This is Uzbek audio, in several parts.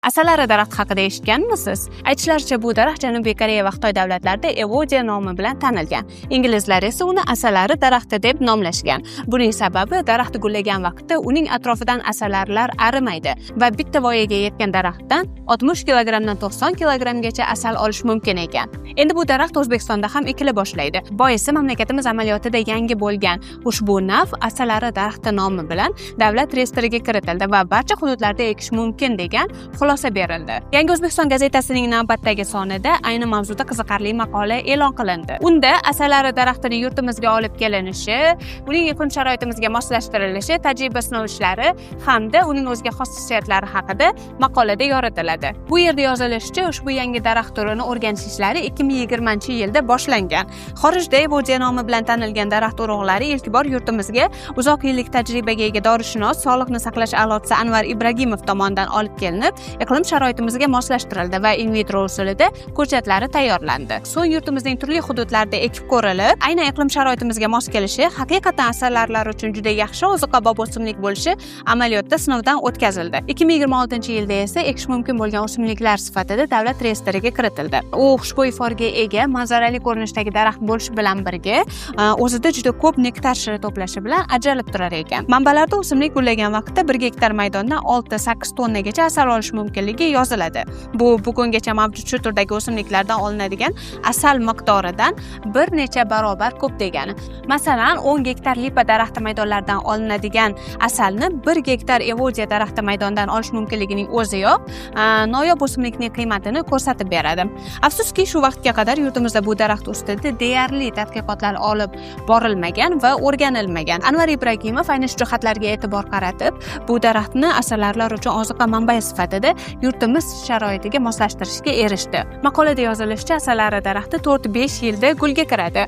Asalari daraxti haqida eshitganmisiz? Aytishlaricha, bu daraxt Janubiy Koreya va Xitoy davlatlarida Evodia nomi bilan tanilgan. Inglizlar esa uni asalari daraxti deb nomlashgan. Buning sababi daraxt gullagan vaqtda uning atrofidan asalarilar arimaydi va bitta voyaga yetgan daraxtdan 60 kilogrammdan 90 kilogrammgacha asal olish mumkin ekan. Endi bu daraxt O'zbekistonda ham ekila boshlaydi. Boisi mamlakatimiz amaliyotida yangi bo'lgan ushbu nav asalari daraxti nomi bilan davlat reyestriga kiritildi va barcha hududlarda ekish mumkin degan xulosa berildi. Yangi O'zbekiston gazetasining navbatdagi sonida ayni mavzuda qiziqarli maqola e'lon qilindi. Unda asalari daraxtining yurtimizga olib kelinishi, uning iqlim sharoitimizga moslashtirilishi, tajriba sinov ishlari hamda uning o'ziga xos xususiyatlari haqida maqolada yoritiladi. Bu yerda yozilishicha, ushbu yangi daraxt turini o'rganish ishlari 2020-yilda boshlangan. Xorijda Evodia nomi bilan tanilgan daraxt urug'lari ilk bor yurtimizga uzoq yillik tajribaga ega dorishunos, sog'liqni saqlash a'lochisi Anvar Ibragimov tomonidan olib kelinib, iqlim sharoitimizga moslashtirildi va in vitro usulida ko'chatlari tayyorlandi. So'ng yurtimizning turli hududlarida ekib ko'rilib, aynan iqlim sharoitimizga mos kelishi, haqiqatan asalarilar uchun juda yaxshi ozuqabop o'simlik bo'lishi amaliyotda sinovdan o'tkazildi. 2026-yilda esa ekish mumkin bo'lgan o'simliklar sifatida davlat reyestriga kiritildi. U xushbo'y iforga ega, manzarali ko'rinishdagi daraxt bo'lishi bilan birga, o'zida juda ko'p nektar shira to'plashi bilan ajralib turar ekan. Manbalarda o'simlik gullagan vaqtda 1 gektar maydondan 6-8 tonnagacha asal olish mumkinligi yoziladi. Bu bugungacha mavjud shu turdagi o'simliklardan olinadigan asal miqdoridan bir necha barobar ko'p degani. Masalan, 10 gektar lipa daraxti maydonlaridan olinadigan asalni 1 gektar Evodia daraxti maydonidan olish mumkinligining o'ziyoq noyob o'simlikning qiymatini ko'rsatib beradi. Afsuski, shu vaqtga qadar yurtimizda bu daraxt ustida deyarli tadqiqotlar olib borilmagan va o'rganilmagan. Anvar Ibragimov ayni shu jihatlarga e'tibor qaratib, bu daraxtni asalarilar uchun ozuqa manbai sifatida yurtimiz sharoitiga moslashtirishga erishdi. Maqolada yozilishicha, asalari daraxti 4-5 yilda gulga kiradi.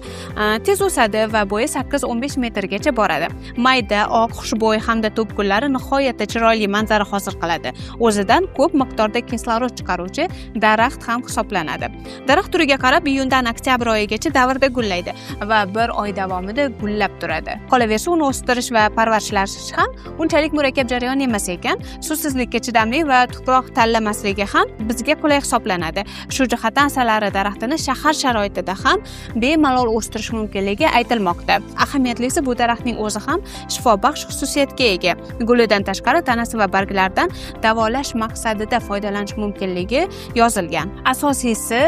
Tez o'sadi va bo'yi 8-15 metrgacha boradi. Mayda, oq, xushbo'y hamda to'p gullari nihoyatda chiroyli manzara hosil qiladi. O'zidan ko'p miqdorda kislorod chiqaruvchi daraxt ham hisoblanadi. Daraxt turiga qarab iyundan oktyabr oyigacha davrda gullaydi va bir oy davomida gullab turadi. Qolaversa, uni o'stirish va parvarishlash ham unchalik murakkab jarayon emas ekan. Suvsizlikka chidamli va tuproq tanlamasligi ham bizga qulay hisoblanadi. Shu jihatdan asalari daraxtini shahar sharoitida ham bemalol o'stirish mumkinligi aytilmoqda. Ahamiyatlisi, bu daraxtning o'zi ham shifobaxsh xususiyatga ega. Gulidan tashqari tanasi va barglaridan davolash maqsadida foydalanish mumkinligi yozilgan. Asosiysi,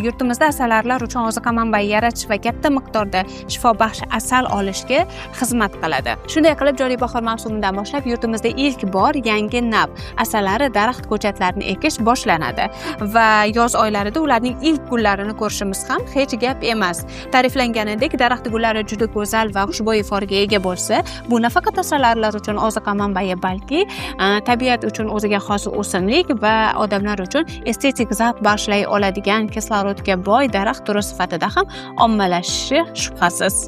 yurtimizda asalarilar uchun ozuqa manbai yaratish va katta miqdorda shifobaxsh asal olishga xizmat qiladi. Shunday qilib, joriy bahor mavsumidan boshlab yurtimizda ilk bor yangi nav asalari daraxt ko'chatlarini ekish boshlanadi va yoz oylarida ularning ilk gullarini ko'rishimiz ham hech gap emas. Ta'riflanganidek, daraxt gullari juda go'zal va xushbo'y iforga ega bo'lsa, bu nafaqat asalarilar uchun ozuqa manbai, balki tabiat uchun o'ziga xos o'simlik va odamlar uchun estetik zavq bag'ishlay oladigan kislorodga boy daraxt turi sifatida ham ommalashishi shubhasiz.